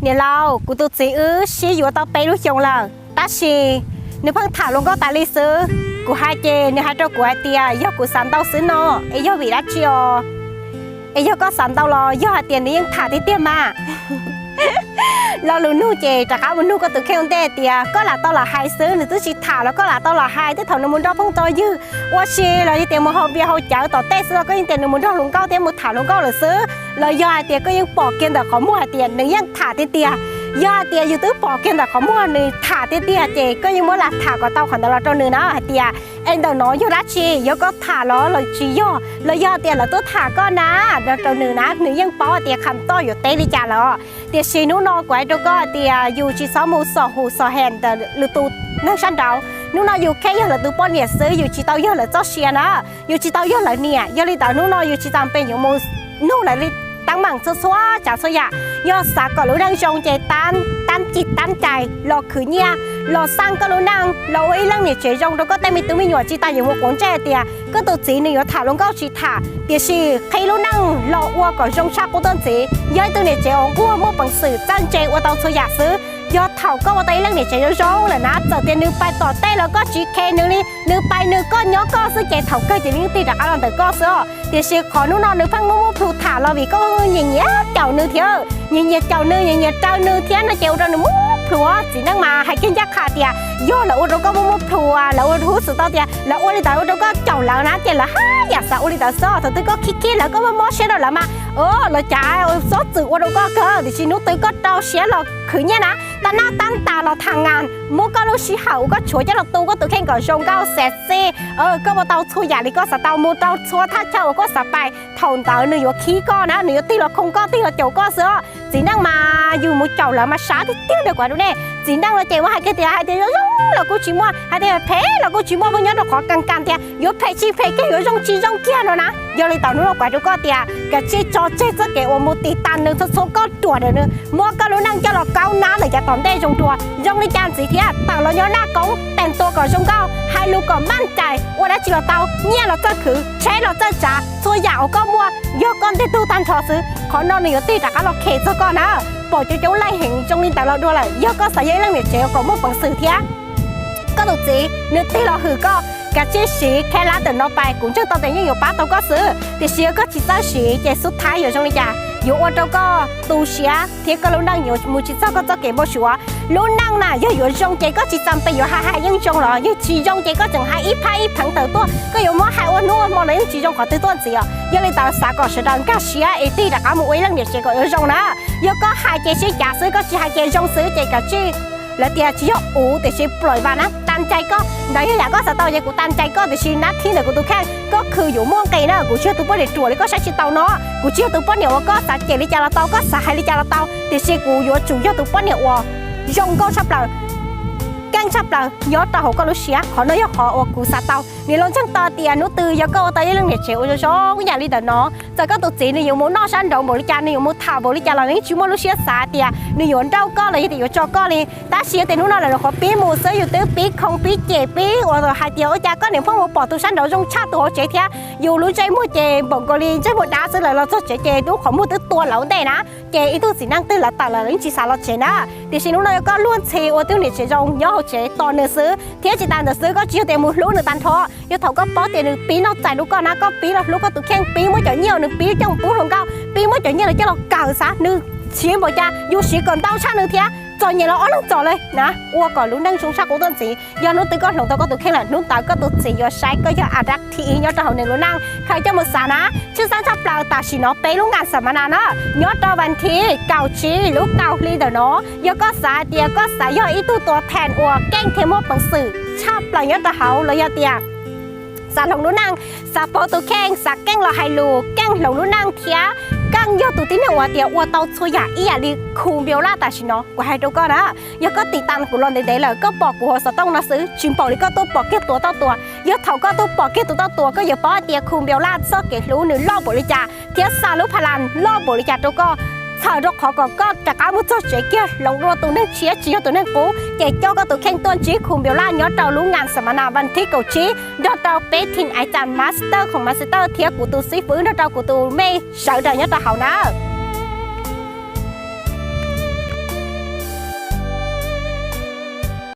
Niam laus, kuv tus txiv wb sib yuav tau peb lub xyoo lawm, tab sis nws pheej tham hluas nkauj tas li xwb. Kuv hais ces nws hais rau kuv hais tias yog kuv xav ntau xwb no, es yog vim dab tsi os? Es yog koj xav ntau los yog hais tias nws yeej tham tiag tiag mas? Lo lus nug ces rov qab mus nug koj tus kheej ua ntej tias koj lam tau lam hais xwb, nws twb tsis tham los koj lam tau lam hais, tej thaum nws mus nrog phooj nrog ywg ua si los yog tias mus haus npias haus cawv tom tej xwb los koj yeej tias nws mus nrog hluas nkauj thiab mus tham hluas nkauj lawm xwb. Los yog hais tias koj yeej pom kiag ntawm qhov muag hais tias nws yeej tham tiag tiag. Yog hais tias yus twb pom kiag ntawm qhov muag nws tham tiag tiag ces koj yeej muab lam tham kom tau qhov ntawd los rau nws na hais tias, es ntawm no yog dab tsi, yog koj tham los los tsis yog, los yog hais tias lawv tuaj tham koj na, no rau nws na, nws yeej paub hais tias kham toj yuav teb li cas lawm. Tiam sis hnub no kuv hais rau koj hais tias yus tsis txhob mus xom hum xom hem ntawm lwm tus neeg sab nraud. Hnub no yus kheej yog lawv tus poj niam xwb, yus tsis tau yog lawv txoj sia na, yus tsis tau yog lawv niam. Yog li ntawd hnub no yus tsis tas pes yuav mus nug lawv li teeb meem txhua txhua tsav txhua yam. Yog xav kom lub neej zoo ces tab cim tab cai los khwv nyiaj, los xaj koj lub neej, los ua ib leej niam tsev zoo rau koj tej me tub me nyuam, tsis tas yuav mus quav ntsej tias koj tus txiv nws yuav tham hluas nkauj tsis tham, tiam sis qhib lub neej los ua kom zoo tshaj qub tuaj ntxiv. Yog ib tug niam tsev uas nquag muaj peev xwm txawj ntse ua tau txhua yam xwb. Yog thaum koj ua tau ib leej niam tsev zoo zoo lawm na, txawm tias nws pais tom tej los koj tsis khe nws li, nws pais nws koj nyob koj xwb ces thaum kawg ces nws yeej tig rov qab los ntawm koj xwb os. Tiam sis qhov hnub no nws pheej muab muab plhus tham los vim koj nyiam nyiam caum nws thiab, nyiam nyiam caum nws, nyiam nyiam raws nws thiab no ces ua rau nws muab plhus. Txiv neej mas hais kiag ncaj qha tias yog lawv ua rau koj muab muab plhus, lawv ua huj xwm tau tias lawv ua li ntawd ua rau koj caum lawv na ces lawv haj yam xav ua li ntawd xwb. Thaum twg koj khib khib lawv, koj mob mob siab rau lawv mas lawv cas xob txwm ua rau koj kawg, tiam sis hnub twg koj rau siab los khwv nyiaj na, tab nab tab tas los tham nas, muab koj lub sij hawm uas koj tshuav coj los tu koj tus kheej kom zoo nkauj sexy, koj ua tau txhua yam li koj xav tau, mus rau txhua thaj chaw uas koj xav pais, thaum ntawd nws yuav khib koj na, nws yuav tig los khoo koj, tig los caum koj xwb os. Txiv neej mas yus mus caum lawv mas sab tiag tiag li kuv hais rau nej. Txiv neej no ces muab hais kiag tias hais tias zoo zoo los kuj tsis muaj, hais tias phem los kuj tsis muaj, muaj nyob rau qhov kas kas tias yuav phem tsis phem kiag, yuav zoo tsis zoo kiag no na. Yog li ntawd hnub no kuv hais rau koj tias kav tsij tso tseg txoj kev uas mus tiv tas nws txhua txhua, koj ruam ntawm nws, muab koj lub neej coj los kaub nab ntawm yav tom ntej zoo dua. Zoo li cas ntxiv thiab tawm los nyob naj koob teem tua kom zoo nkauj, hais lus kom maj cais, ua dab tsi los tau, nyiaj los txawj khwv, tsheb los txawj tsav, txhua yam uas koj muaj yog koj ntiag tug tag nrho xwb. Qhov no nws yuav tig rov qab los khem txog koj na. Pom coob coob leej heev zoo li ntawd los dua lawm. Yog koj xav yog ib leej niam tsev kom muaj peev xwm thiab koj tus txiv nws tig los hwm koj, kav tsij siv khab lab ntawm no pais, kuv ntseeg tau tias yeej yuav pab tau koj xwb. Tiam sis yog koj tsis txawj siv ces xub thawj yuav zoo li cas, yuav ua rau koj tu siab thiab koj lub neej yuav mus tsis txog koj txoj kev npau suav. Lub neej na yog yuav zoo ces koj tsis tas pes yuav hais hais yeej zoo los yog tsis zoo ces koj tseem hais ib phab ib pheev tawm tuaj, koj yuav muab hais ua hnub ua hmo los yeej tsis zoo qhov twg tuaj ntxiv os. Yog li ntawd xav kom sawv daws nkag siab es tig rov qab mus ua ib leej niam tsev kom yuav zoo na. Yog koj hais ces sib cav xwb, koj tsis hais ces zoo xwb ces kav tsij, lawv tias tsis yog ub tiam sis pluav vas na, tas cai koj. Ntawd yog yam koj xav tau ces kuv tas cai koj, tiam sis nab thib ntawm kuv tus kheej koj khwv yuav muaj nqis na. Kuv tsis yog tus poj niam ruam li koj saib tsis taus no, kuv tsis yog tus poj niam uas koj xav cem li cas los tau, koj xav hais li cas los tau, tiam sis kuv yuav tsum yog tus poj niam uas zoo nkauj tshaj plaws, keej tshaj plaws nyob rau hauv koj lub siab. Qhov no yog qhov uas kuv xav tau. Niam laus ntseeg tau tias hnub twg yog koj ua tau ib leej niam tsev uas zoo zoo yam li ntawm no, txawm koj tus txiv nws yuav mus noj sab nraud npaum li cas, nws yuav mus tham npaum li cas los nws yeej tsis muaj lub siab xav tias nws yuav nrauj koj los yog tias yuav tso koj li. Tab sis yog tias hnub no lawv nyuam qhuav pib mus xwb, yus twb pib khoo pib cem pib uas hais tias ua cas koj niam pheej mus pom tus sab nraud zoo tshaj tus hauv tsev thiab, yus lub ntsej muag ces npaum nkaus li ntsej muag dab xwb, lawv los txog tsev ces lub qhov muag twb tua lawv ua ntej na. Ces ib tug txiv neej twg lawv tawm lawm lawv yeej tsis xav los tsev na. Tiam sis hnub no yog koj luag ntxhi ua tug niam tsev zoo nyob hauv tsev tos nws xwb, thiab tsis tas ntawd xwb koj tsis yog tias mus hlub nws tag nrho. Yog thaum koj paub tias nws pib noj txais hlub koj na, koj pib los hlub koj tus kheej, pib muab cov nyiaj uas nws pib coj mus pub hluas nkauj, pib muab cov nyiaj los coj los kawm xav nws siv npaum cas yus siv kom ntau tshaj nws thiab, txom nyem los ob leeg txom li na, ua kom lub neej zoo tshaj qub tuaj ntxiv. Yog hnub twg koj hloov tau koj tus kheej lawm, hnub ntawd koj tus txiv yuav saib koj yog a dab thib ib nyob rau hauv nws lub neej. Khaws coj mus xav na. Tshwj xeeb tshaj plaws tam sim no peb lub nkas xam mas nas na, nyob rau vas thiv kaum tsib lub kaum hli ntawm no, yog koj xav hais tias koj xav yog ib tug tuam theem uas keej thiab muaj peev xwm tshaj plaws nyob rau hauv los yog tias xav hloov lub neej, xav paub tus kheej, xav keej los hais lus, keej hloov lub neej thiab keej yog tus tib neeg uas tias ua tau txhua yam ib yam li Khu Npiaus Laj tam sim no, kuv hais rau koj na, yog koj tiv tas kuv los ntev ntev lawm, koj pom kuv hauv xov tooj no xwb, tsis npaum li koj tuaj pom kiag tus tau tua. Yog thaum koj tuaj pom kiag tus tau tua, koj yuav paub hais tias Khu Npiaus Laj txoj kev hlub nws loj npaum li cas thiab xa lub pha las loj npaum li cas rau koj, txhawm rau qhov kom koj rov qab mus txog tsev kiag hloov dua tus neeg tshiab tsis yog tus neeg qub, ces coj koj tus kheej tuaj ntsib Khu Npiaus Laj nyob rau lub nkas xam mas nas vas thib kaum tsib nrog rau peb team aiv cas master khoom master thiab kuv tus xib fwb nrog rau kuv tus mej sawv daws nyob rau hauv na.